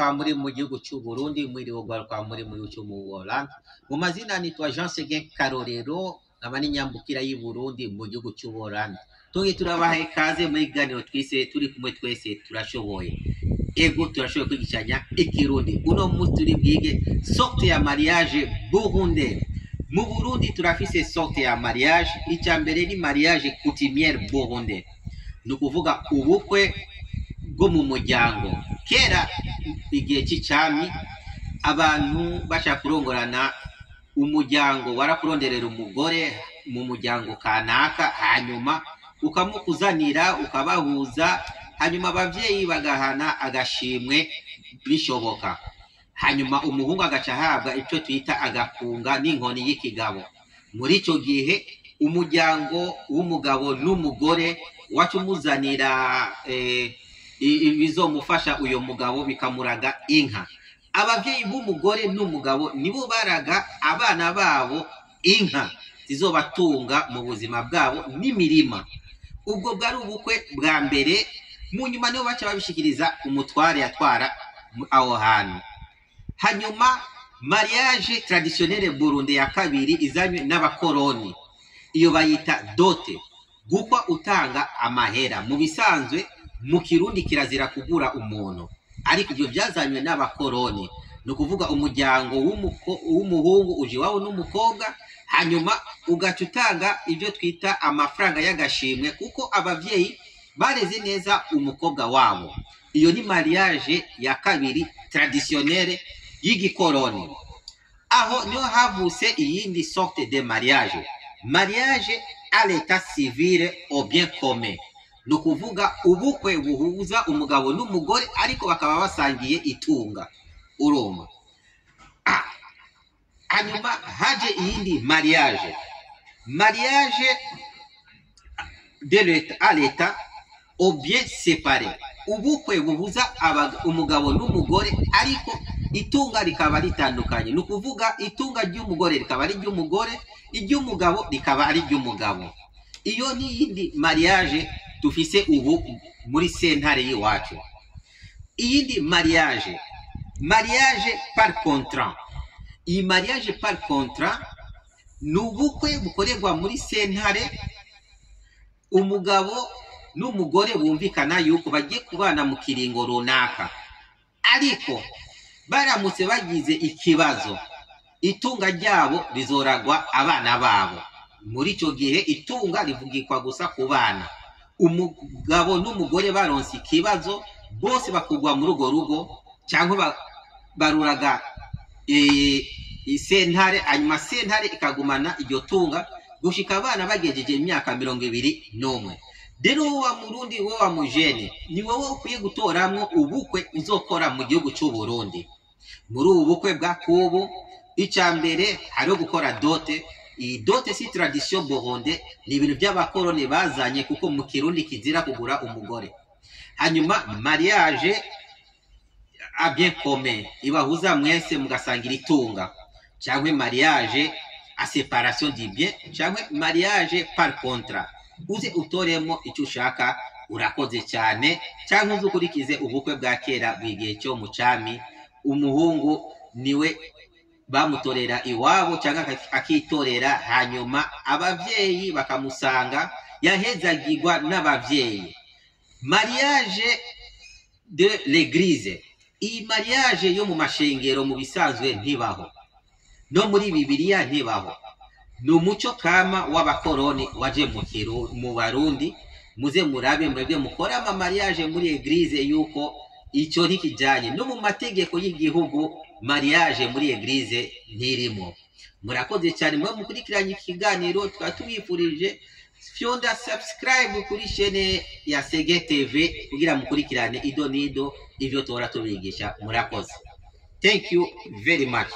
Rwaruka muri mu gihugu cy'u Burundi, mwiriwe rwaruka muri mu gihugu cyo mu Buholandi. Mu mazina nitwa Jean Seguin Karorero, nkaba n'inyambukira y'i Burundi mu gihugu cy'u Buholandi. Tungi turabaha ikaze muri kiganiro twise turi kumwe twese turashoboye. Ego turashoboye kwigishanya ikirundi. Uno munsi turi bwige sorte ya mariage burundais. Mu Burundi turafise sorte ya mariage. Icya mbere ni mariage coutumière burundais. Ni ukuvuga ubukwe bwo mu muryango. Kera igihe cy'icami abantu bashaka kurongorana, umuryango warakuronderera umugore mu muryango kanaka, hanyuma ukamukuzanira ukabahuza, hanyuma abavyeyi bagahana agashimwe bishoboka, hanyuma umuhungu agaca ahabwa icyo twita agakunga n'inkoni y'ikigabo. Muri ico gihe umuryango w'umugabo n'umugore waca umuzanira ibizomufasha uyo mugabo, bikamuraga inka. Abavyeyi b'umugore n'umugabo nibo baraga abana babo inka zizobatunga mu buzima bwabo n'imirima. Ubwo bwari ubukwe bwa mbere. Mu nyuma nibo baca babishikiriza umutware yatwara aho hantu. Hanyuma mariage traditionnelle Burundi ya kabiri izanywe n'abakoroni, iyo bayita dote, gukwa utanga amahera. Mu bisanzwe mu Kirundi kirazira kugura umuntu, ariko ibyo byazanywe n'abakoroni. Ni ukuvuga umuryango w'umuhungu uje iwabo n'umukobwa, hanyuma ugaca utanga ibyo twita amafaranga y'agashimwe kuko abavyeyi bareze neza umukobwa wabo. Iyo ni mariage ya kabiri traditionnelle y'igikoroni. Aho niho havutse iyindi sorte de mariage, mariage à l'état civil au bien commun. Ni ukuvuga ubukwe buhuza umugabo n'umugore ariko bakaba basangiye itunga. Urumva? Hanyuma haje iyindi mariage, mariage de l'état à l'état au bien séparé, ubukwe buhuza umugabo n'umugore ariko itunga rikaba ritandukanye. Ni ukuvuga itunga ry'umugore rikaba ari iry'umugore, iry'umugabo rikaba ari iry'umugabo. Iyo ni iyindi mariage dufise ubu muri sentare y'iwacu. Iyindi mariage, mariage par contrat. Iyi mariage par contrat ni ubukwe bukorerwa muri sentare, umugabo n'umugore bumvikana yuko bagiye kubana mu kiringo runaka, ariko baramutse bagize ikibazo itunga ryabo rizoragwa abana babo. Muri icyo gihe itunga rivugikwa gusa ku bana. Umugabo n'umugore baronse ikibazo bose bakugwa muri urwo rugo, cyangwa baruraga isentare, hanyuma sentare ikagumana iryo tunga gushika abana bagejeje imyaka 21. Rero wowe wa Murundi, wowe wa mujene, ni wowe ukwiye gutoramwo ubukwe uzokora mu gihugu cy'u Burundi. Muri ubu bukwe bwa kubu, icya mbere hariho gukora dote. Iyi dote si tradition burundais, ni ibintu by'abakoroni bazanye kuko mu Kirundi kizira kugura umugore. Hanyuma mariage à bien commun ibahuza mwese mugasangira itunga, cyangwa mariage à séparation du bien, cyangwa mariage par contrat. Uze utoremo icyo ushaka. Urakoze cyane. Cyangwa uze ukurikize ubukwe bwa kera bw'igihe cyo mu cami, umuhungu niwe bamutorera iwabo cyangwa akitorera, hanyuma abavyeyi bakamusanga, yahezagirwa n'abavyeyi. Mariage de l'église, iyi mariage yo mu mashengero mu bisanzwe ntibaho, no muri Bibiliya ntibaho. Ni umuco kama w'abakoroni waje mu Barundi. Muze murabe mwebwe mukora ama mariage muri église yuko icyo ntikijyanye no mu mategeko y'igihugu, mariage muri église ntirimo. Murakoze cyane mwe mukurikiranye ikiganiro, tukaba tubifurije fyonda subscribe kuri chaîne ya Sege TV kugira mukurikirane ido nido ivyo tora tubigisha. Murakoze, thank you very much.